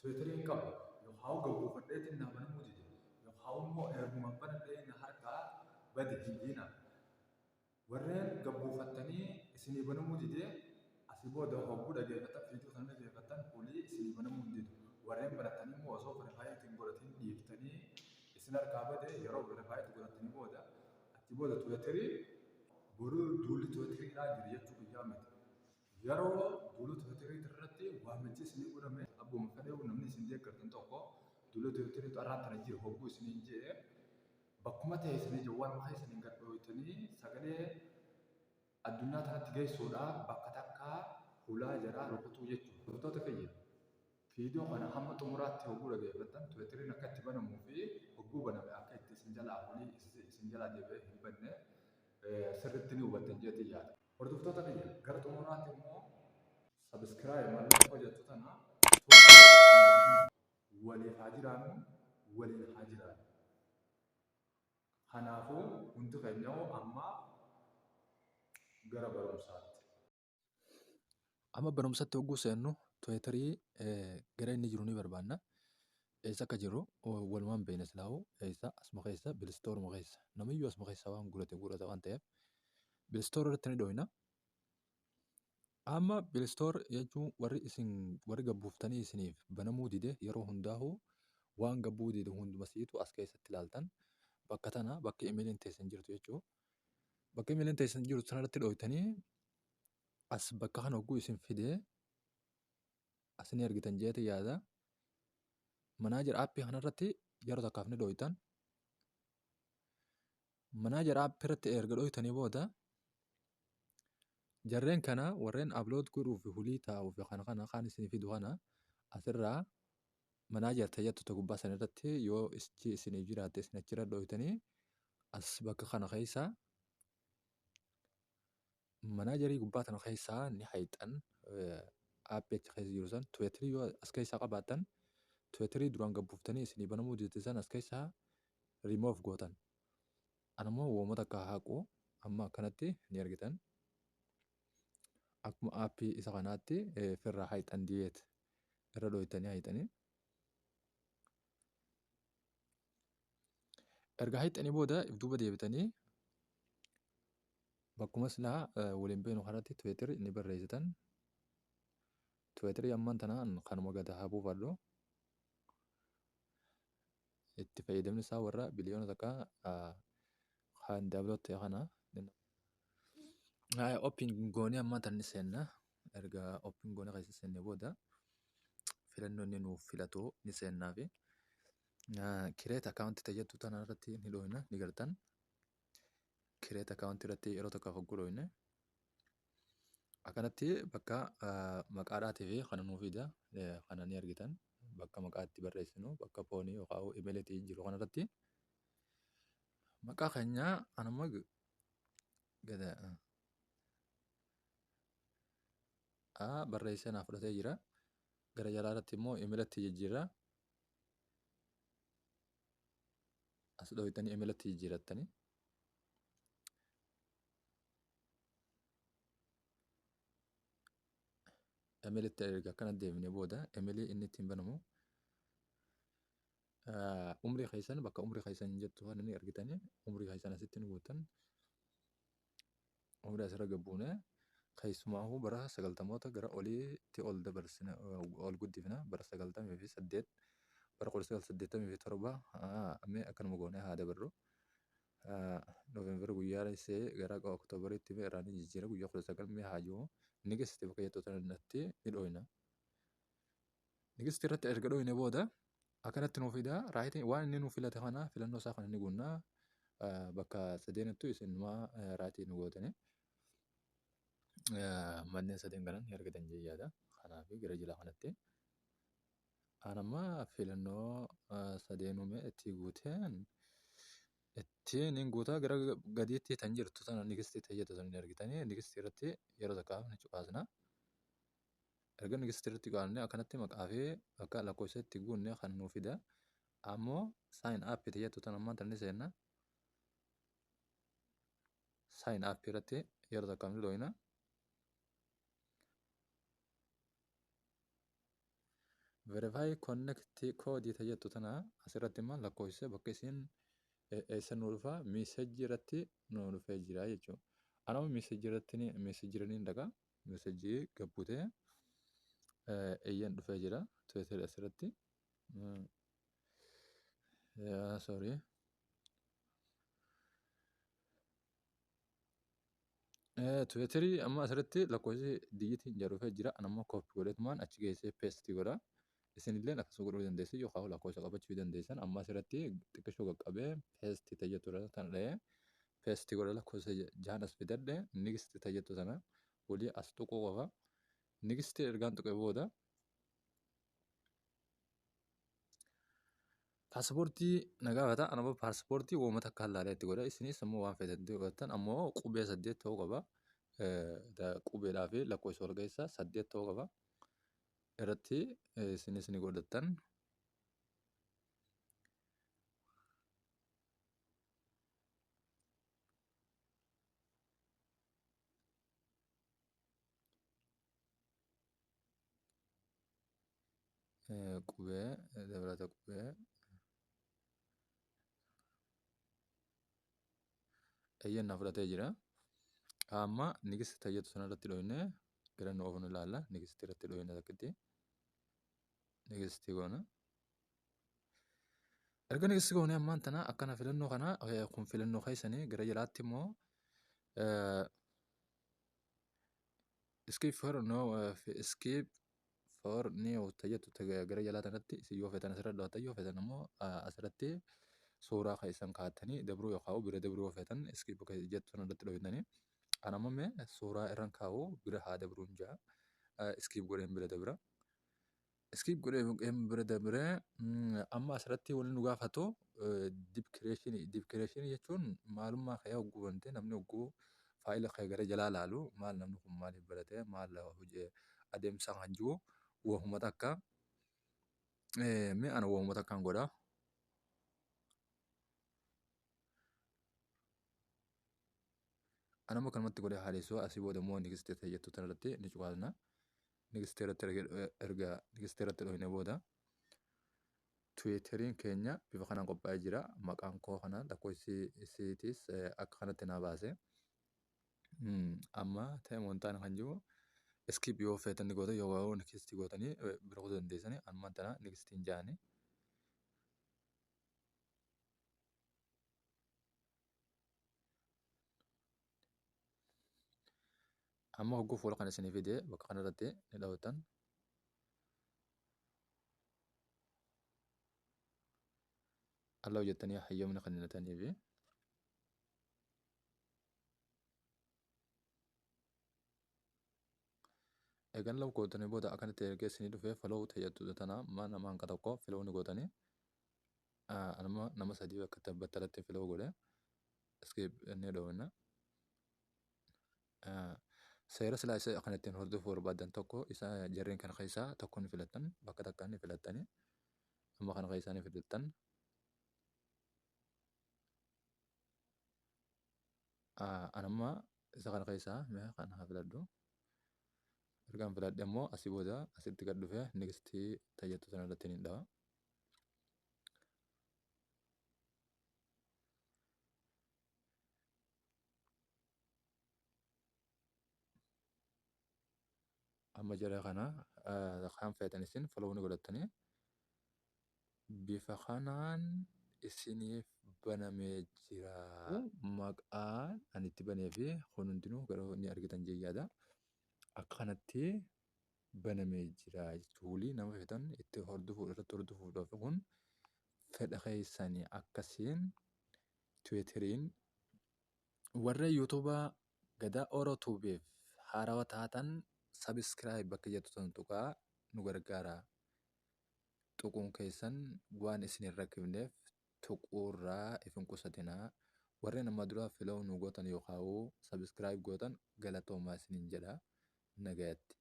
Twitterii hin qabu yookaan gabbuufadheetiin naa banamuu dide yookaan immoo erguma banadhee na harkaa bade hin jiina. Warreen gabbuufattanii isinii banamuu dide, asii booda hogguu dhageeffatan, viidiyoo sana dhageeffatan, olii isinii banamuu hin didu. Warreen barattanii immoo osoo verify ittiin godhatin dhiiftanii isin harkaa bade, yeroo verify itti godhattanii booda, achi booda Twitterii boruu duulli Twitteriidhaa jira jechuu guyyaa miti. Yeroo duula Twitterii irratti waamichi isinii godhame, abbuma fedhe namni isin deeggartan tokko duula Twitteriitu arraan tana jira hogguu isiniin je'e, bakkuma teessanii jawwaaluma keessaniin gad dhooytanii sagalee addunyaa tanatti geessuudhaaf bakka takkaa hulaa jaraa rukutuu jechuudha. Hordoftoota kiyya, viidiyoo kana hamma xumuraatti hogguu dhageeffattan, Twitteriin akka itti banamuu fi hogguu baname akka itti isin jalaa hulii isin jalaa deebi'ee hin banne sirriitti ni hubattan jeetiin yaada. Hordoftoota kiyya, gara xumuraatti immoo subscribe mallattoo jettu tana waliif haa jiraannu, waliin haa jiraannu. Kanaafuu hundi keenya amma gara barumsaatti. Amma barumsatti hogguu seennu, Twitterii gara inni jiru ni barbaanna. Eessa akka jiru walumaan beekna, silaa'u eessa asuma keessa, Play Storeuma keessa. Namiyyuu asuma keessa waan gurate gurata waan ta'eef Play Store irratti ni dhooyna. Amma Play Store jechuun warri isin warri gabbuuftanii isiniif banamuu dide, yeroo hundaa'u waan gabbuu dide hunduma siitu as keessatti ilaaltan, bakka tana, bakka imeeliin teessan jirtu jechuudha. Bakka imeeliin teessan jirtu sanarratti dhooytanii as bakka kana hogguu isin fidee as ni argitan jeete yaada. Manager app kanarratti yeroo takkaaf ni dhooytan. Manager app irratti erga dhooytanii booda, jarreen kana warreen upload godhuu fi hulii taa'uu fi kana kana kaan isin fidu kana asirraa manager tayyattu gubbaa san irratti yoo ichi isiniif jiraatte isin achirra dhooytanii as bakka kana keessa managerii gubbaa tana keessaa ni hayxan. Aappii achi keessa jiru san, Twitterii yoo as keessaa qabaattan, Twitterii duraan gabbuuftanii isinii banamuu dide san as keessaa remove gootan. Anammoo wooma takka haqu. Amma akkanatti ni argitan. Akkuma aappii isa kanaatti firraa hayxan, delete irra dhooytanii hayxanii. Erga hayxanii booda if duuba deebitanii bakkuma silaa waliin beeknu kanatti Twitter ni barreessitan. Twitterii ammaan tanaan kanuma gad haa buufadhu. Itti fayyadamni isaa warra 1 biliyoona kan download ta'e kana. Open goonee ammaan tan ni seenna. Erga open goonee keessa seenne booda filannoo inni nuuf filatu ni seennaa fi create account tayyattu tana irratti ni dhooyna, ni gartan. Create account irratti yeroo tokko hogguu dhooyne akkanatti bakka maqaadhaatii fi kana nuu fida. Kana ni argitan, bakka maqaa itti barreessinu, bakka phoneii yookaan imeeliitii jiru kanarratti maqaa keenya anuma gada barreessee naa fudhatee jira. Gara jalaa irratti immoo imeelatti jijjiirra. As dhooytanii imeelatti jijjiirattanii. Imeelitti erga akkana deemnee booda, imeelii inni ittiin banamu, umrii keessan bakka umrii keessan jettu kana ni argitanii, umrii keessan asitti ni guuttan. Umrii asirra gabbuune, keessumaahuu bara 90moota gara oliitti ol dabarsina, ol guddifna, bara 98, bara 1987 mee akkanuma goonee haa dabarru. November guyyaa isee gara Oktoobariitti mee irraa ni jijjiira, guyyaa 19 mee haa jiru. Next bakka jettu sanatti ni dhooyna. Next irratti erga dhooyne booda akkanatti nuu fida. Rightii waan inni nuu filate kana, filannoo isaa kana ni guunna. Bakka sadeenattu isinuma rightii nu gootani. Manneen sadeen kana ni argatan jee yaada. Kanaaf gara jalaa kanatti aan amma filannoo sadeenuu mee itti guuteen ittiin hin guutaa. Gara gadiitti tan jirtu tana next ta'e jettu sana ni argitanii, next irratti yeroo takkaaf ni cuqaasna. Erga next irratti cuqaasne akkanatti maqaa fi akka lakkoofsa itti guunne kan nuu fida. Ammoo sign up ta'e jettu tana ammaan tan ni seenna. Sign up irratti yeroo takkaaf ni dhooyna. Verify connect koodii tajettu tana asirratti immoo lakkoofsa bakka isin eessa nu dhufa, message irratti nu dhufee jira jechuudha. Anama message irratti, message irra ni dhaqa. Message gabbutee eeyyan dhufee jira. Twitter asirratti. Sorry. Twitterii amma asirratti lakkoofsi dijitiin jedhu dhufee jira. Anammoo copy godhetumaan achi geessee paste godha. Isinillee akkasuma godhuu dandeessu yookaan lakkoofsa qabachuu dandeessan. Amma asirratti xiqqishoo qaqqabee paste tajettu tana dhahee paste godha, lakkoofsa jahan as fidadhe, next tajettu sana walii as tuquu qofa. Next ergaan tuqee booda paaspoortii na gaafata. Anammoo paaspoortii wooma takka laalee itti godha. Isinis immoo waan feetan godhattan, ammoo qubee 8 ta'uu qaba. Qubeedhaa fi lakkoofsa wal keessa 8 ta'uu qaba. Irratti isinis ni godhattan. Qubee dabalata qubee eeyyannaa fudhatee jira. Amma next tajettu sanarratti dhoofnee gara nu oofnu ilaalla. Next irratti dhoofne takkitti. Next goona. Erga next goone ammaan tana akkana filannoo kana kun filannoo keessanii gara jalaatti immoo skip for no, skip for new tajettu gara jalaa tanatti isin yoo feetan asirra dhooftan, yoo feetan immoo asirratti suuraa keessan kaa'attanii dabruu yookaan bira dabruu yoo feetan skip jettu sanarratti dhooftanii. Ana ammoo mee suuraa irraan kaa'u bira haa dabruun jaa. Skip godheen bira dabra. Skip godheen bira dabree amma asirratti wanni nu gaafatu description. Description jechuun maalummaa kee hogguu bante namni hogguu faayila kee gara jalaa laalu maal namni kun maaliif barate, maal hojii adeemsa kan jiru wahuma takka. Mee ana wahuma takkaan godha. Anammoo kanumatti godhee haalessuu asii booda immoo next ta'e jettu tanarratti ni cuqaasna. Next irratti erga next irratti dhoofne booda Twitteriin keenya bifa kanaan qophaa'ee jira. Maqaan koo kana, lakkoofsi isiitis akka kanatti naa baase. Amma ta'e wantaan kan jiru skip yoo feetan ni gootan, yoo next gootanii bira kutuu dandeessanii. Ammaan tana next hin jaani. Amma hogguu fuula kana isinii fide bakka kanarratti ni dhawattan. Allow jettanii hayyamni kan himatanii fi eegan allow gootanii booda akkanatti erga isinii dhufee follow tajettu tana nama hanqa tokko follow ni gootanii. Anuma nama 3 bakka battalatti follow godhe skip ni dhoofna. Seera silaa isa kan ittiin hordofuu barbaadan tokko isa jarreen kana keessaa tokko ni filattan, bakka takka ni filattanii, amma kana keessaa ni filattan. Anamma isa kana keessaa mee kana haa filadhu. Ergaan filadhe immoo asii booda asitti gad dhufee next tajettu sanarratti ni dhawa. Amma jara kana kan feetan isin follow ni godhattanii bifa kanaan isiniif banamee jira. Maqaan ani itti banee fi kun hundinuu garuu ni argitan jee yaada. Akka kanatti banamee jira jechuun nama feetan itti hordofuu irratti hordofuudhaaf kun fedha keessanii akkasiin Twitteriin. Warra yuutuubaa Gadaa Oro Tuubeef haarawaa taatan subscribe bakka jettu san tuqaa nu gargaara. Tuquun keessan waan isin hin rakkifneef tuquurraa if hin qusatinaa. Warreen amma dura follow nu gootan yookaan subscribe gootan galatoomaa isiniin jedha. Nagayatti.